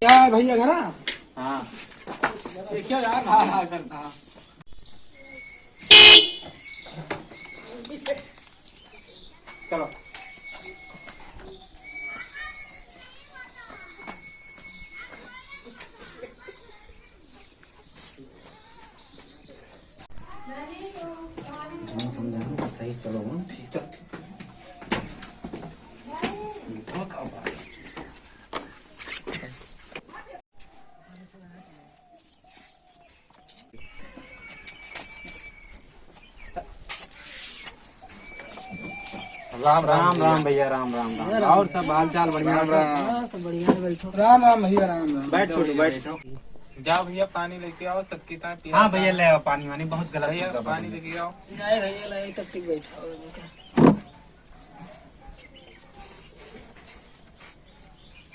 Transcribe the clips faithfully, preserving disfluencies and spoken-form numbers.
क्या है भैया, घर आ? हाँ। देखिए यार, हाँ, हाँ, करता। चलो। जौन समझाएँ, बस सही से चलो, हाँ? ठीक, चल, ठीक। राम, राम, राम भैया, राम, राम, राम। और सब हाल चाल बढ़िया? राम, राम। हाँ, सब बढ़िया है, बैठो। राम, राम भैया, राम, राम। बैठ छोटू, बैठ। जाओ भैया, पानी लेके आओ, सबकी तरह पियास है। हाँ भैया, ले आओ पानी वानी, बहुत गलत भैया, पानी लेके आओ। नहीं भैया, नहीं, तब तक बैठो।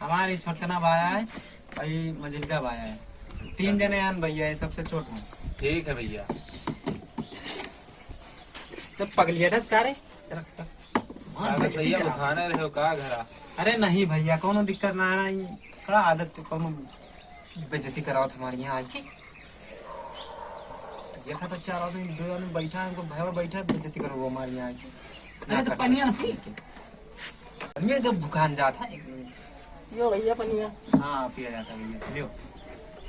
हमार ई छोटकना भाई है, और ई मझिलका भाई है। तीन जने हैं भैया, ये सबसे छोट है। ठीक है भैया। तो पगलिया था सारे। हाँ, अरे बेइज्जती भैया, करा। बुखाने रहे हो का घरा? अरे नहीं भैया, कोनो दिक्कत ना है, थोड़ा आदत तो कोनो बेइज्जती करावत हमारे यहाँ आके। देखा तो चार आदमी, दो आदमी बैठा है, उनको भैया बैठा है, बेइज्जती करो वो हमारे यहाँ आके। अरे तो पनिया ना पी। पनिया जब भुखान जात है, एक मिनट। यो भैया पनिया। हाँ, पिया जाता है भैया, लियो।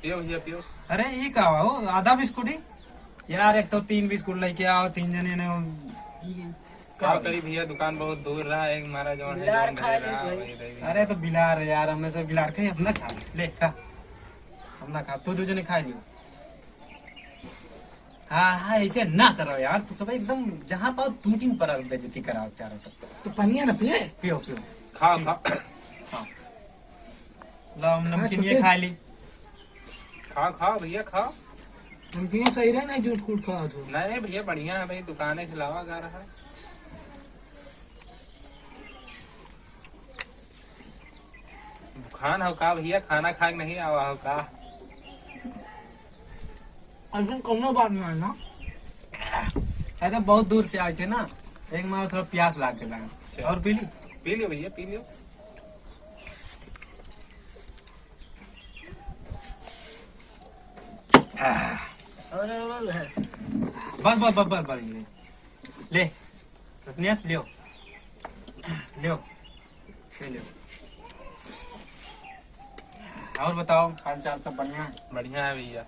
पियो भैया, पियो। अरे, ये का हो, आधा बिस्कुट ही? यार, एक तो तीन बिस्कुट लेके आओ, तीन जने ने। का करी भैया, दुकान बहुत दूर रहा, एक हमारा जौन है, बिलार जौन खा घरे ली रहा, भाई। वही दे दिया। अरे, तो बिलार है यार, हमें से बिलार खाई, अपना खा, ले, खा। अपना खा, तू दो जने खा लियो। हाँ, हाँ, ऐसे ना करो यार, तू सब एकदम जहाँ पाओ टूटिन पर बेइज्जती कराओ चारों तरफ। तो पनिया ना पिए? पियो, पियो। खाओ, खाओ। हाँ। लाओ, हम हाँ, नमकीन ये छोटे। खा ली। खाओ, खाओ भैया, खाओ। नमकीन सही रहे, नहीं जूठ कूट खाओ तो। नहीं भैया, बढ़िया है भाई, दुकाने से लावा जा रहा है। भुखान हो का भैया, खाना खाए के नहीं आवा हो का? ऐसन कौनो बात ना है ना। अरे बहुत दूर से आए थे ना, एक मार थोड़ा प्यास लाग के लगा। अच्छा। और पी ली? पी लियो भैया, पी लियो। और, और, और है। बस, बस, बस, बस, बस, ले। ले, रत्नेश, लियो। लियो। ले लियो। और बताओ, हाल चाल सब बढ़िया है? बढ़िया है भैया।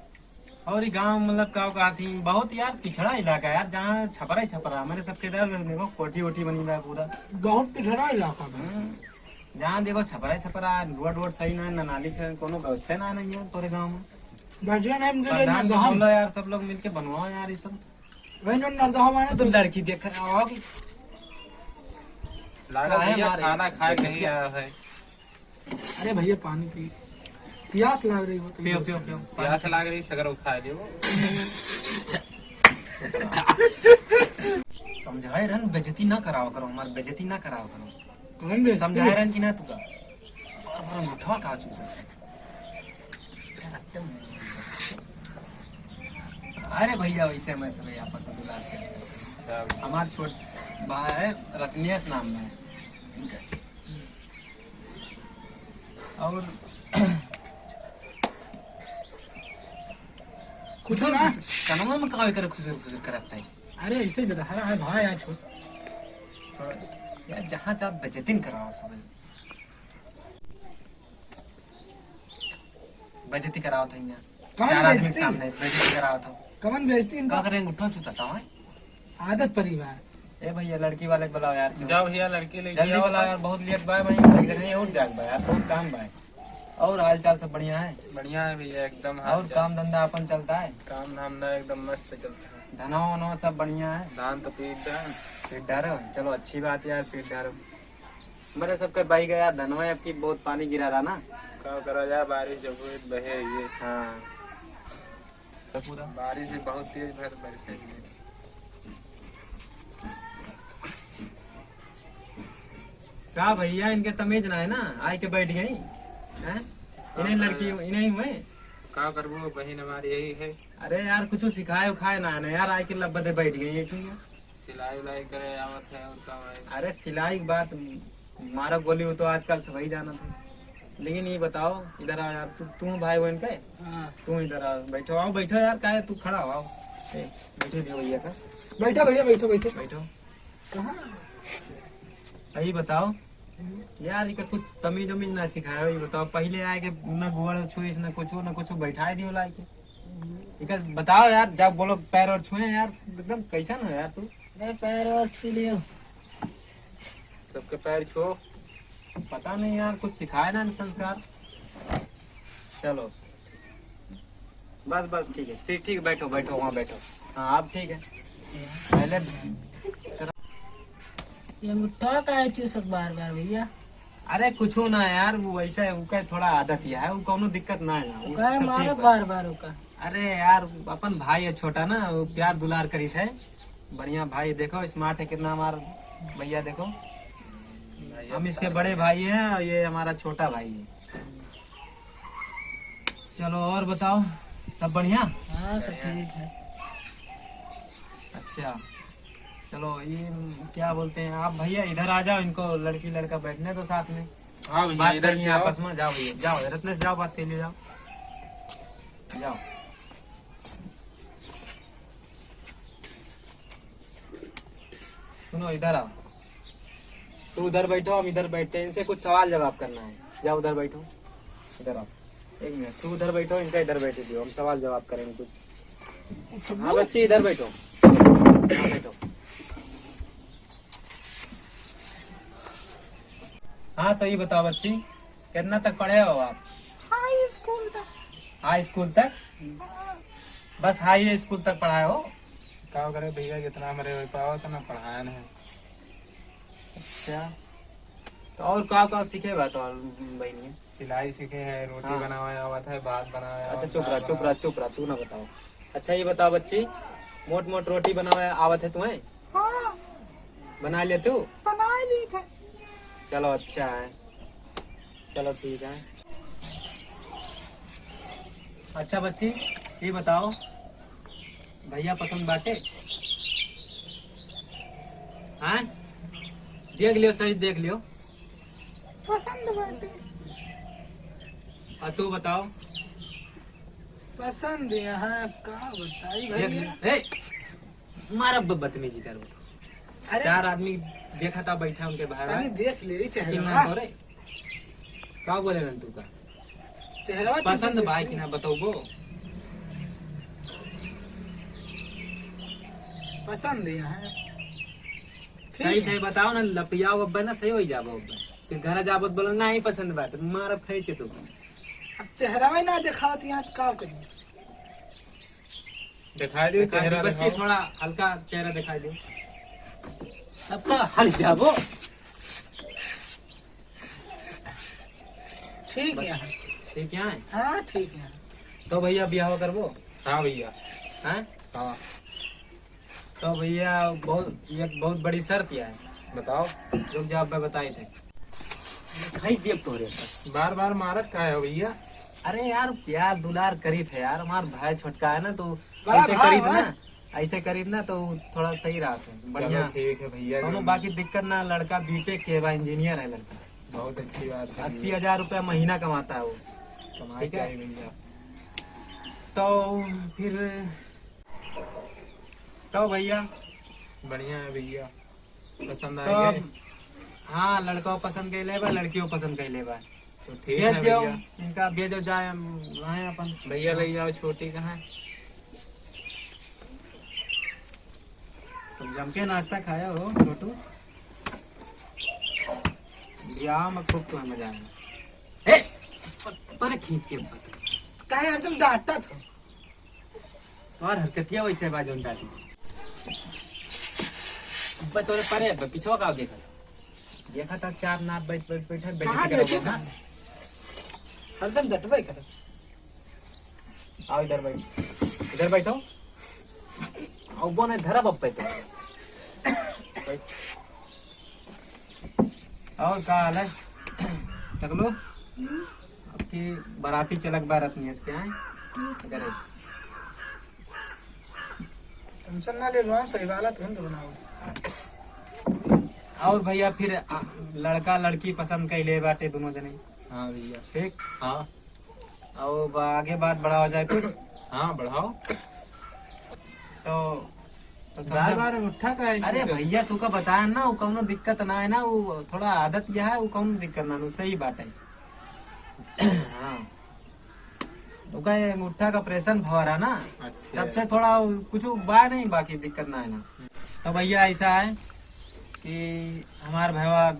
और ये गाँव, मतलब, का कहती, बहुत यार पिछड़ा इलाका है यार, जहाँ छपरा ही छपरा, हमारे सबके इधर देखो, कोठी वोठी बनी रहा पूरा। बहुत पिछड़ा इलाका है। हम्म। जहाँ देखो छपरा ही छपरा, रोड वोड सही ना है, ना नाली के कोनो व्यवस्था ना है, नहीं है तोरे गाँव में। बस ये नहीं, मुझे प्रधान लेना को है। बोलो यार, सब लोग मिलके बनवाओ यार ये सब। वही जो नरदहा वाला तो लड़की देख रहा हो कि लागत काहे भैया मारे? खाना खाए नहीं आया है। अरे भैया पानी पी, प्यास लाग रही हो तो पियो, पियो, पियो। प्यास लाग रही, सगरो खा लियो। समझाए रहन, बेइज्जती ना करावा करो, हमार बेइज्जती ना करावा करो। कौन बेइज्जती? समझाए रहन कि ना तू का? बार बार अंगूठा का चूसा है? अरे भैया, वैसे मैं सब आपस में दुलार के अच्छा। हमार छोट भाई है, रत्नेश नाम है इनका। और खुश ना? कनवा में का करे खुसर खुसर करत है? अरे ऐसे ही दादा, हरा है भाई आज। थोड़ा यार, जहाँ चाहत बेइज्जती कराओ सब। बेइज्जती करावत है यहाँ। कौन चार आदमी के बेइज्जती? सामने बेइज्जती करावत हो। कौन बेइज्जती इनका? का करें, अंगूठा चूसता है। आदत परी बा। ए भैया, लड़की वाले को बुलाओ यार। जाओ भैया, लड़की लेके जल्दी आओ। बुलाओ यार, बहुत लेट बा भाई, एक जगह और जाग बा यार, बहुत काम बा। और हाल चाल सब बढ़िया है? बढ़िया है भैया, एकदम हाल और चाल। काम धंधा अपन चलता है? काम धंधा एकदम मस्त चलता है। धनवा वनवा सब बढ़िया है? धान तो पीट डाल। पीट डालो, चलो अच्छी बात है यार, पीट डालो। मेरे सबके बही गया धनवा, अब की बहुत पानी गिरा रहा ना। का करा जाए, बारिश जब हुई तो बहे ये। हाँ। तो पूरा बारिश भी बहुत तेज भर बरसे। का भैया, इनके तमीज ना है ना, आए के बैठ गई हैं? इन्हें का लड़की, करा? इन्हें ही हुए। का करबो, बहिन हमारी यही है। अरे यार, कुछ सिखाए उखाए ना है ना यार, आए के लब्बे दे बैठ गई है क्यों? सिलाई उलाई करे आवत है और का भाई? अरे सिलाई की बात, मारा गोली, वो तो आजकल सबही जानत है। लेकिन ये बताओ, इधर आओ यार, तू, तू भाई बहन के? हाँ। तू इधर आओ, बैठो, आओ, बैठो यार, काहे तू खड़ा हो, आओ। ए, बैठे दियो भैया का। बैठो भैया, बैठो, बैठो। बैठो। कहाँ? यही बताओ यार, इका कुछ तमीज उमीज ना सिखाए हो, ये बताओ, पहले आए के ना गोड़ छुइस, ना कुछ, ना कुछ बैठाए दियो लाए के। इका बताओ यार, जब बोलो पैर और छुए यार, एकदम कैसन हो यार तू? अरे पैर और छू लियो। सबके पैर छुओ। पता नहीं यार, कुछ सिखाए ना संस्कार। चलो, बस, बस, ठीक है, ठीक, ठीक, बैठो, बैठो, वहाँ बैठो। हाँ, अब ठीक है। पहले ये अंगूठा काहे चूसत बार बार भैया? अरे कुछ ना यार, वो वैसे है, उका थोड़ा आदत ही है, वो कौनो दिक्कत ना है ना, वो काहे सब ठीक मारत बा। बार बार उका? अरे यार, अपन भाई है छोटा ना, वो प्यार दुलार करी है। बढ़िया भाई, देखो स्मार्ट है कितना हमार भैया, देखो। हम इसके बड़े भाई हैं और ये हमारा छोटा भाई है। चलो और बताओ, सब बढ़िया? हाँ, सब ठीक है। अच्छा, चलो ये क्या बोलते हैं, आप भैया इधर आ जाओ, इनको लड़की लड़का बैठने दो साथ में। हाँ भैया, बात इधर करनी से है आओ। आपस में। जाओ भैया, जाओ रत्नेश, जाओ बात कर लो, जाओ, जाओ। सुनो, इधर आओ। तू उधर बैठो, हम इधर बैठते हैं। इनसे कुछ सवाल जवाब करना है। जाओ उधर बैठो, इधर आओ। एक मिनट, तू उधर बैठो, इनका इधर बैठे दियो, हम सवाल जवाब करेंगे कुछ। हाँ बच्ची, इधर बैठो। हाँ, बैठो। हाँ, तो ये बताओ बच्ची, कितना तक पढ़े हो आप? हाई स्कूल तक। हाई स्कूल तक? हाँ। बस हाई स्कूल तक पढ़ाए हो? का करे भैया, जितना हमरे हो पाओ उतना पढ़ाए नहीं। अच्छा, तो और का का सीखे बा तो बहनी? सिलाई सीखे है, रोटी हाँ। बनावे आवत है, भात बनावे अच्छा, आवत चुप रहा, है, चुप रहा, चुप रहा, तू ना बताओ। अच्छा, ये बताओ बच्ची, मोट मोट रोटी बनावे आवत है तुम्हें? हाँ। बना ले तू? बना ली था। चलो, अच्छा है, चलो ठीक है। अच्छा बच्ची, ये बताओ, भैया पसंद बाटे? हाँ, देख लियो, सही देख लियो। पसंद बाटे। और तू बताओ। पसंद यहाँ का बताई देख भैया? लियो। ए, मारा ब-, बदतमीजी कर बताओ। अरे। चार आदमी देखा था बैठा उनके बाहर। तनी देख ले, ई चेहरा। कितना तोरे? का बोले रहन तू का? चेहरा तो पसंद ठीक बा है। कि ना बतौबो? पसंद है। सही से बताओ ना, लपियाओ अब्बा ना, सही हो जाबो अब्बा। फिर घर जाबो तो बोलो, "नहीं पसंद बाटे," मारब खींच के तू। अब चेहरा ही ना दिखाओ तो यहाँ का करिए? दिखाई दे, दिखाई चेहरा दे, बच्ची, दिखाओ। थोड़ा हल्का चेहरा दिखाई दे। सबका हट जाबो। ठीक है। ठीक है? हाँ, ठीक है। तो भैया, बियाह करबो? हाँ भैया। हैं? हाँ। तो भैया, बहुत, एक बहुत बड़ी शर्त है। बताओ। रुक जाओ, मैं बताई थे। खींच दिए तोरे से। बार बार मारत का है भैया? अरे यार, प्यार दुलार करी थे यार, हमार भाई छोटका है ना, तो बड़ा ऐसे भाई करी थे है। ना, ऐसे करी ना तो थोड़ा सही रहा थे, चलो बढ़िया। ठीक है भैया, कौनो जो बाकी दिक्कत ना, लड़का बीटेक के बा, इंजीनियर है लड़का। बहुत अच्छी बात है अस्सी हजार रुपया महीना कमाता है वो। कमाई ठीक है? क्या है भैया? तो फिर तो भैया। बढ़िया है भैया, पसंद तो आए गए? हाँ, लड़का पसंद कर ले बा, लड़कियों पसंद कर ले बा। तो ठीक भेज है दियो, भैया। इनका भेजो जाए, हम रहें अपन। भैया ले जाओ, छोटी कहाँ है? तुम जम के नाश्ता खाया हो छोटू, ब्याह में खूब तुम्हें मजा आएगा। ए, प-, परे खींच के ऊपर। काहे हरदम डांटत हो? तोर हरकतिया वैसे बा जौन चाची। अब्बे तोरे परे, अब्बे पिछवा का देखा? देखा था चार नार बैठ, बैठ, बैठे, बैठे कहाँ के देखे रहो, था? हाँ? हरदम डटबे कर। आओ इधर बैठ, इधर बैठो। आओ बोने धरा बप्पे तो। बैठ। और का हाल है? टकलू? आपकी बाराती चलक बा रत्नेश के, हैं? अरे। टेंशन ना ले, रोहन सही वाला तुरंत बनाओ। और भैया फिर, आ, लड़का लड़की पसंद कैले बाटे दोनों जने? हाँ भैया, ठीक। हाँ। अब आगे बात बढ़ावा जाए कुछ। हाँ, बढ़ाओ। तो, तो बार समझा। बार उठा का है अरे इनसे? भैया, तू का बताया ना, वो कौनो दिक्कत ना है ना, वो थोड़ा आदत यह है, वो कौनो दिक्कत ना, वो सही बात है। हाँ, ओका ये अंगूठा का ऑपरेशन भवा रहा ना, अच्छा। तब से थोड़ा कुछ बा नहीं, बाकी दिक्कत ना है ना। तो भैया, ऐसा है कि हमार भैया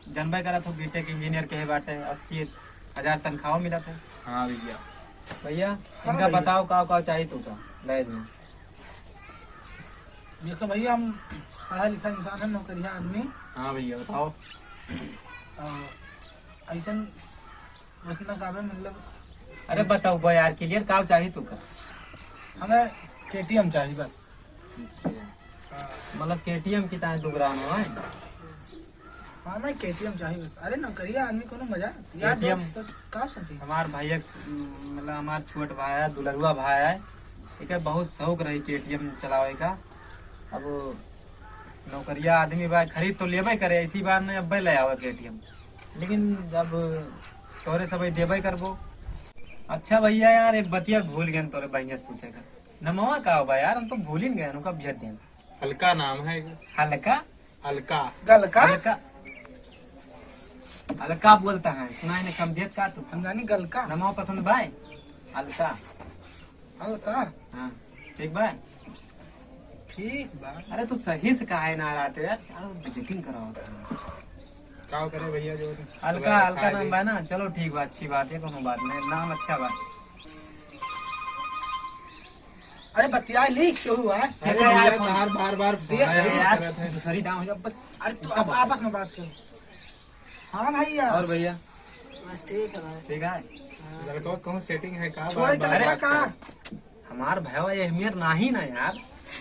जनबे करत हो, बीटेक इंजीनियर के बाटे, अस्सी हजार तनख्वाह मिलत है। हाँ भैया। भैया, हाँ इनका भैया। बताओ, का का चाहिए तू का दहेज में? देखो भैया, हम पढ़ा लिखा इंसान है, नौकरिया आदमी। हाँ भैया, बताओ। और ऐसन वैसन ना काबे, मतलब अरे बताओ बा यार, क्लियर का चाहिए तू का? हमें केटीएम चाहिए बस। अच्छा। हाँ। मतलब केटीएम की ताए दुगरान हो, हैं? हाँ, मैं केटीएम चाहिए बस। अरे नौकरिया आदमी कोनो मजा यार, केटीएम। दोस्त सब का सोची? हमार भाई एक, मतलब हमार छोट भाई है, दुलरुआ भाई है, एक बहुत शौक रही केटीएम चलावे का। अब नौकरिया आदमी बा, खरीद तो लेबे करे, ऐसी बात नहीं, अब्बे ले आवे केटीएम, लेकिन अब तोरे सब देबे करबो। अच्छा भैया यार, एक बतिया भूल गए तोरे बहिनिया से पूछे का। नमवा का बा यार, हम तो भूल ही गए, उनका भेज दें। हल्का नाम है। हल्का? हल्का। गलका? हल्का। हल्का बोलता है, सुनाई ने कम देत का तू? हम जानी गलका। नमवा पसंद बाय? हल्का। हल्का? हाँ, ठीक बा? ठीक बा। अरे तू सही से काहे ना रहते यार, चारों बेइज्जती कराओ। का करे भैया, जो हल्का, हल्का नाम बा ना, चलो ठीक बा, अच्छी बात है, कोनो बात नहीं, नाम अच्छा बा। अरे बतिया ली, क्यों हुआ? अरे ठीक है यार, भैया, फोन। बार, बार, बार दे, फोन अरे यार, करत है। दूसरी दाम हो जाओ, बस। अरे तू अब आपस में बात करो। हाँ भैया। और भैया? बस ठीक है भाई। ठीक है? हाँ। लड़कवा कहूँ सेटिंग है का? छोड़े बार, बार चले बात का? करो। हमार भैया ये मेर नाही ना यार,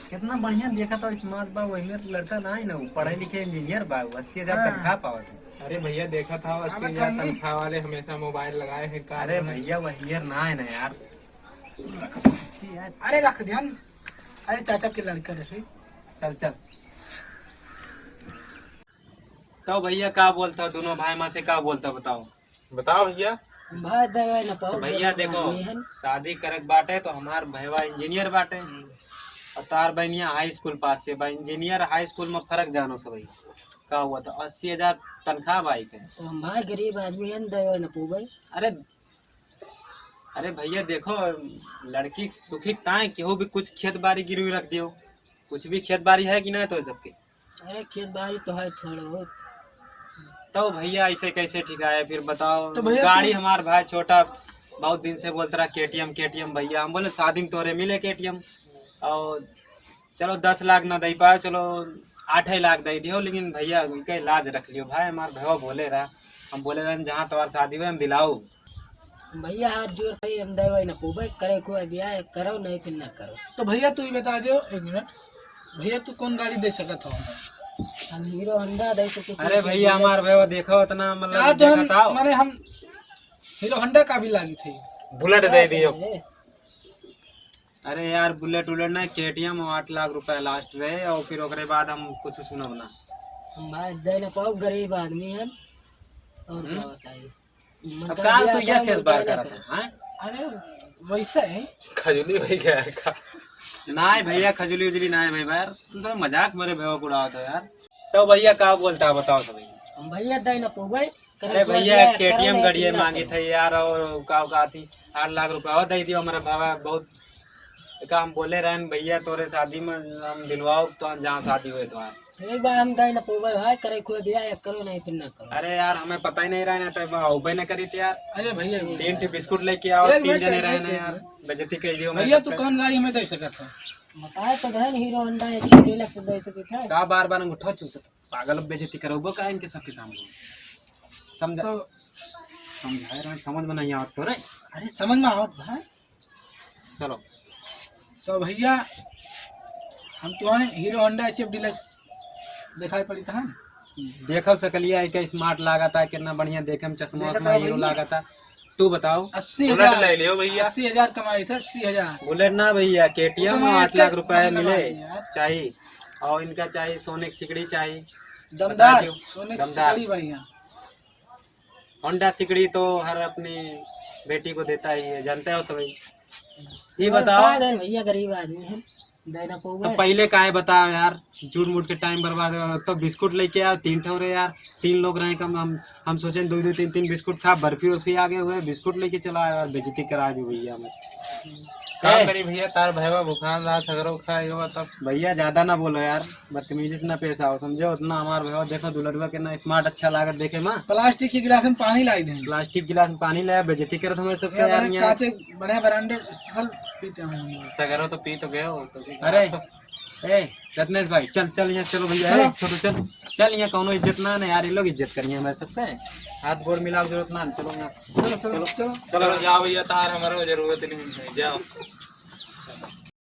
कितना बढ़िया देखा था, स्मार्ट बा, वही मेर लड़का नाही ना, वो पढ़े लिखे इंजीनियर बा, वो अस्सी हजार हाँ। तनख्वाह पावत है। अरे भैया, देखा था, अस्सी हजार तनख्वाह वाले हमेशा मोबाइल लगाए हैं, का अरे भैया, वही मेर ना है ना यार। अरे रख ध्यान, अरे चाचा के लड़का रहे। चल, चल। तो भैया का बोलता, दोनों भाई माँ से का बोलता, बताओ। बताओ भैया। भाई देवे न पाओ, भैया गरीब देखो, आदमी हन। शादी करे के बाटे तो हमार भैया इंजीनियर बाटे। हम्म। और तार बहनिया हाई स्कूल पास के बा, इंजीनियर हाई स्कूल में फर्क जानो सब। का हुआ तो अस्सी हजार तनख्वाह बाई के। तो हम भाई गरीब आदमी हन, देवे न पोबे। अरे, अरे भैया देखो, लड़की सुखी ताए केहू भी कुछ खेत बाड़ी गिरवी रख दियो, कुछ भी खेत बाड़ी है कि ना तो सबके? अरे खेत बाड़ी तो है थोड़ा बहुत। तो भैया ऐसे कैसे ठीक है, फिर बताओ। तो भैया गाड़ी तू हमार भाई छोटा बहुत दिन से बोलता रहा केटीएम, केटीएम भैया, हम बोले शादी में तोरे मिले केटीएम। और चलो दस लाख ना दे पाए, चलो आठ ही लाख दे दियो, लेकिन भैया उनके लाज रख लियो भाई, हमार भैया बोले रहा, हम बोले रहे जहाँ तुम्हार शादी हुए हम दिलाओ। भैया हाथ जोड़ के हम देवे न पोबे, करे को ब्याह करो, नहीं फिर ना करो। तो भैया तू ही बता दो एक मिनट, भैया तू कौन गाड़ी दे सकत हो? हम हीरो होंडा दे सकते। अरे भैया हमार भैया देखो इतना मतलब यार, तो हम, देखत आओ। माने हम हीरो होंडा का भी लागी थे। बुलेट दे दियो। अरे यार, बुलेट उलेट ना, केटीएम, आठ लाख रुपया लास्ट रहे, और फिर ओकरे बाद हम कुछ सुनब ना। हम भाई दे ना पाओ, गरीब आदमी हम, और हम्म? क्या बताइए? अब मतलब का तू यह से बार करत है, हाँ? अरे वैसे ही। खजूली भाई क्या है का? ना भैया, खजूली उजली ना है भाई, यार तुम तो मजाक मेरे भैया को उड़ावत हो यार। तो भैया का बोलता है, बताओ तो भैया। हम भैया दे ना पोबे, अरे भैया, केटीएम गाड़िए मांगी थे यार, और का, का थी, आठ लाख रुपया और दे दियो हमारा बाबा, बहुत का हम बोले रहन भैया, तोरे शादी में हम दिलवाओ तो जहाँ शादी हुए तो। एक बार हम दे ना पोबे भाई, करे कोई ब्याह करो, नहीं फिर ना करो। अरे यार, हमें पता ही नहीं रहना, तो अबे ना करी थे यार। अरे भैया, तीन ठी बिस्कुट लेके आओ, एक तीन मिनट, जने एक रहना मिनट, यार, एक मिनट। बेइज्जती कर दियो भैया, तू कौन गाड़ी हमें दे सकत हो? बताए तो गए हीरो होंडा एक डिलक्स दे सकते थे। का बार बार अंगूठा चूसत? पागल, बेइज्जती करबो का इनके सबके सामने? समझा तो समझाए रहे, समझ में नहीं आवत तोरे। अरे समझ में आवत भाई। चलो। तो भैया हम तो हैं हीरो होंडा एचएफ डिलक्स दिखाई पड़ी था। देखो सकलिया है क्या स्मार्ट लागता, कितना बढ़िया देखे में चश्मा देखा वश्मा था हीरो भैया। लागता। तू बताओ। अस्सी हजार ले लियो भैया। अस्सी हजार कमाई थे, अस्सी हजार। बुलेट ना भैया, वो तो केटीएम मैं आठ लाख रुपया मिले यार। चाहिए। और इनका चाहिए सोने की सिकड़ी चाहिए। दमदार, सोने की सिकड़ी बढ़िया। होंडा सिकड़ी तो हर अपनी बेटी को देता ही है, जानते हो सभी। ये बताओ। का देन भैया, गरीब आदमी है, दे ना तो पउबे। पहले काहे बताओ यार, झूठ मूठ के टाइम बर्बाद हो। तो बिस्कुट लेके आओ, तीन ठो रहे यार, तीन लोग रहे कम, हम हम सोचे दो दो तीन तीन बिस्कुट खा, बर्फी उर्फी आगे हुए, बिस्कुट लेके चला आए यार, बेइज्जती करा दो भैया हमें। का ए। करी भैया, तार भैया भूखान रहा, सगरो खाए गवा तब। भैया ज्यादा ना बोलो यार, बदतमीजी से ना पेश आओ, समझो? उतना हमार भैया देखो, दुलरुआ के ना स्मार्ट अच्छा लागत देखे मा। प्लास्टिक के गिलास में पानी लाई देन। प्लास्टिक गिलास में पानी लाया, बेइज्जती करत हमें सबके यार, यार यहाँ। काचे बड़े ब्रांडेड स्पेशल पीते हैं हम लोग। सगरो तो पी तो गए हो, तो भी अरे, खराब तो। ए, रत्नेश भाई, चल, चल यहाँ, चलो भैया, चलो। ए, छोटू, चल, चल यहाँ, कौनो इज्जत ना है यार, ये लोग इज्जत करिए हमारे सबके। हाथ गोड़ मिलाओ, जरूरत ना है, चलो यहाँ। चलो, चलो, चलो। चलो, जाओ भैया, तार हमारे जरूरत नहीं है, जाओ।